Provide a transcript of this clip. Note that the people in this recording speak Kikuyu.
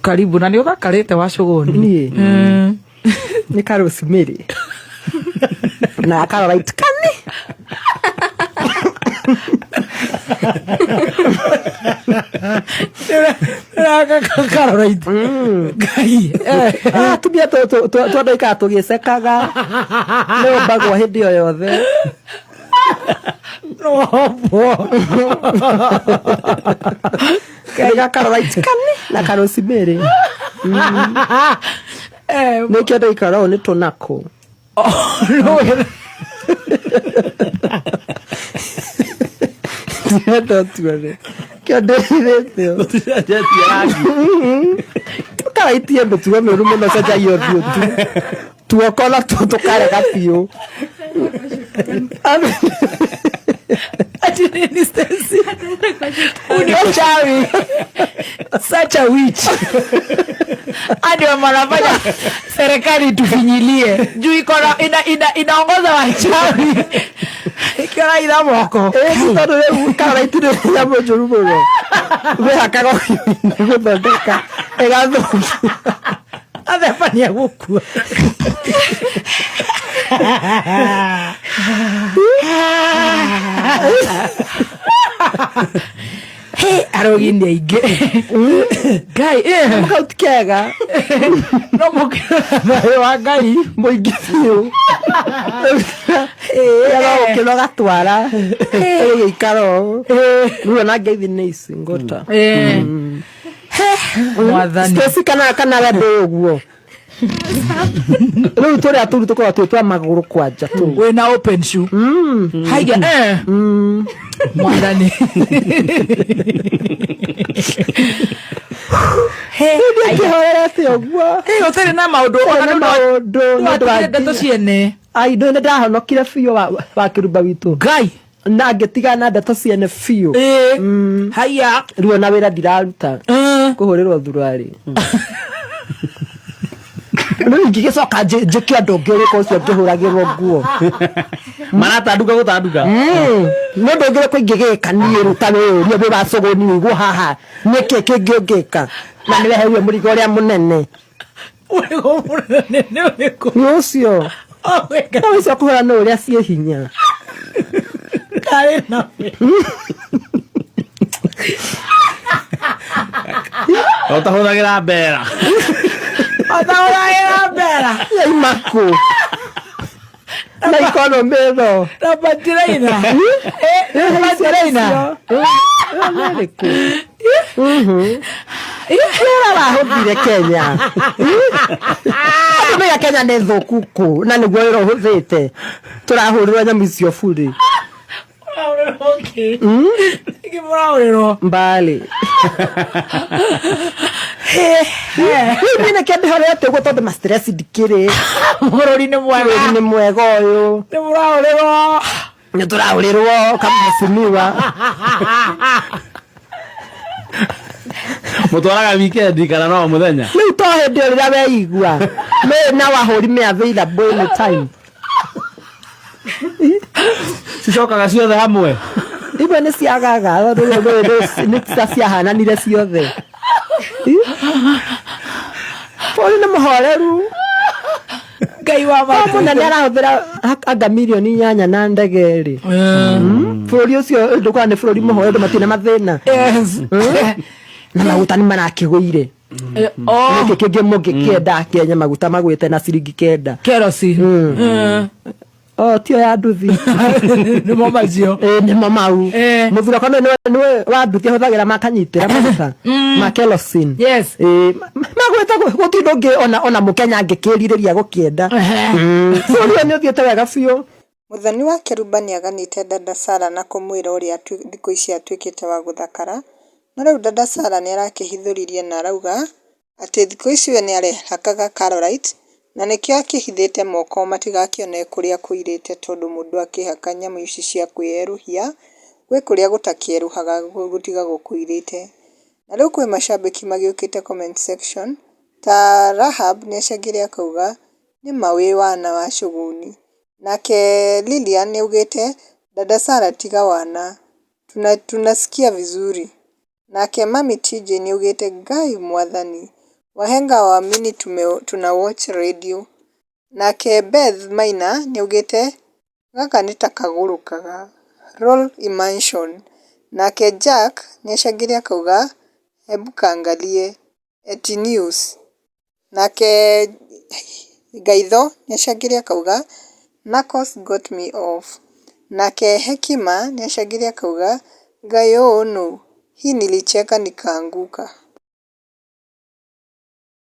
Karibu na nĩ ũthakarĩte wa cũgũni. Niĩ nĩ ka Rosemary na Caroline kani. Caroline. Ngai. Ah, tumia twandaikaga tũgĩcekaga nĩ ũmbagwo hĩndĩ o yothe. No. Nĩ Caroline kani na ka Rosemary. Nĩkĩo ndaikara ũũ nĩ tũnakũ. No. Ndirenda ũtuone kĩo ndĩrirĩte. Tũticenjetie rangi. Tũkaraitie mĩtugo mĩũru mũno, cenjagia ũthiũ tu tuoko na tuo tũkarega biũ. Ati nini, Stacy? Ni mchawi. Such a witch. Hadi wanafanya serikali itufinyilie juu iko na inaongoza wachawi ikiona ina moko. Ĩĩ, tondũ rĩu karaitu nĩ nyamũ njũru mũno, wĩhakaga ũhiũ-inĩ gũthondeka ĩgathũkia. Atheba nĩ egũkua. Hey, arogi nĩ aingĩ. Ngai, kau ti kega. No mũkĩra thayũ wa Ngai. Mũingĩ biũ ũkĩra ũgatwara ĩgĩikara ũũ rĩu ona ngeithi nĩ ici ngũta. Mwathani. Stacy, kana we ndĩ ũguo rĩu tũrĩa tũru tũkoragwo twĩ twa magũrũ kwanja tũu. Wĩna open shoe haiya, Mwathani. Ndĩkĩhoerete ũguo. Ũtarĩ na maũndũ. Ũtarĩ na maũndũ, nĩ ũndũ wa ndeto ciene. Ai, nĩ ndahonokire biũ wa kĩrumba witũ. Ngai. Na ngĩtigana na ndeto ciene biũ. Haiya. Rĩu ona wĩra ndiraruta kũhũrĩrwo thuruarĩ. Rĩu ingĩgĩcoka njĩke ũndũ ũngĩ ũrĩkũ ũcio ngĩhũragĩrwo nguo? Maratanduka gũtanduka. Nĩ ũndũ ũngĩ ũrĩkũ ingĩgĩka niĩ? Rĩu ta wĩyũrie wĩ wa cũgũni ũguo haha, nĩkĩ kĩngĩ ũngĩka na nĩ weherie mũrigo ũrĩa mũnene? Ũrĩkũ mũnene nĩ ũrĩkũ? Nĩ ũcio. No ũcio kũhũra nĩ ũrĩa ciĩ hinya. Karĩ na Ũtahũthagĩra mbera. Ũtahũthagĩra mbera. Yaimakũ na ikono mĩtho. Na batiraina. Na batiraina. Nĩrĩkũ wĩra wahũthire Kenya? Andũ mega Kenya nĩ thũku kũ na nĩguo wĩra ũhũthĩte tũrahũrĩrwo nyamũ icio burĩ. Mũrahũrĩrwo kĩ? Nĩkĩ mũrahũrĩrwo? Mbali rĩu niĩ nĩkĩo ndĩhorete ũguo tondũ ma stress ndikĩrĩ. Bũrũri nĩ mwega. Bũrũri nĩ mwega ũyũ. Nĩ mũrahũrĩrwo. Nĩ tũrahũrĩrwo kamũcimiwa. Mũtwaraga weekend kana no mũthenya? Rĩu to hĩndĩ ĩyo rĩrĩa weigua nĩ na wahũri me available anytime. Cicokaga ciothe hamwe. Imwe nĩ ciagaga nĩ cia ciahananire ciothe. Bũrũri nĩ mũhoreru. Ngai wa To mũnene arahũthĩra anga mirioni 8 na ndege rĩ, bũrũri ũcio ndũkorwo nĩ bũrũri mũhoreru, andũ matirĩ na mathĩna. Na maguta nĩ marakĩgũire. Oh. Nĩkĩ kĩngĩ mũngĩkĩenda Kenya maguta magwĩte na ciringi 9? Kerosene. Oh, tio ya nduthi. Nĩmo macio. Ĩ, nĩmo mau. Mũthuri wakwa nĩwe wa nduthi ahũthagĩra makanyitĩra maguta ma kerosene. Ĩ, magwĩte gũtirĩ ũndũ ũngĩ ona mũkenya angĩkĩrirĩria gũkĩenda. Bũrũri ũyũ nĩ ũthiĩte wega biũ. Mũthoni wa Kĩrumba nĩaganĩte Dada Sarah na kũmwĩra ũrĩa thikũ ici atuĩkĩte wa gũthakara, no rĩu Dada Sarah nĩarakĩhithũririe na arauga atĩ thikũ ici we nĩarehakaga Carolite na nĩkĩo akĩhithĩte moko matigakĩone kũrĩa kũirĩte tondũ mũndũ akĩhaka nyamũ ici cia kwĩerũhia gwĩ kũrĩa gũtakĩerũhaga gũtigagwo kũirĩte. Na rĩu kwĩ macambĩki magĩũkĩte comment section ta Rahab nĩacangĩre akauga nĩma wĩ wana wa cũgũni. Nake Lilian nĩaugĩte Dada Sarah tiga wana, tunasikia vizuri. Nake Mami TJ nĩaugĩte Ngai mwathani. Wahenga hawaamini tuna watch radio. Nake Beth Maina nĩaugĩte gaka nĩ ta kagũrũkaga, roll emulsion. Nake Jack nĩacangĩre akauga hebu kaangalie eti news. Nake Gaitho nĩacangĩre akauga Knuckles got me off. Nake Hekima nĩacangĩre akauga Ngai ũũ nũ, hii nilicheka nikaanguka.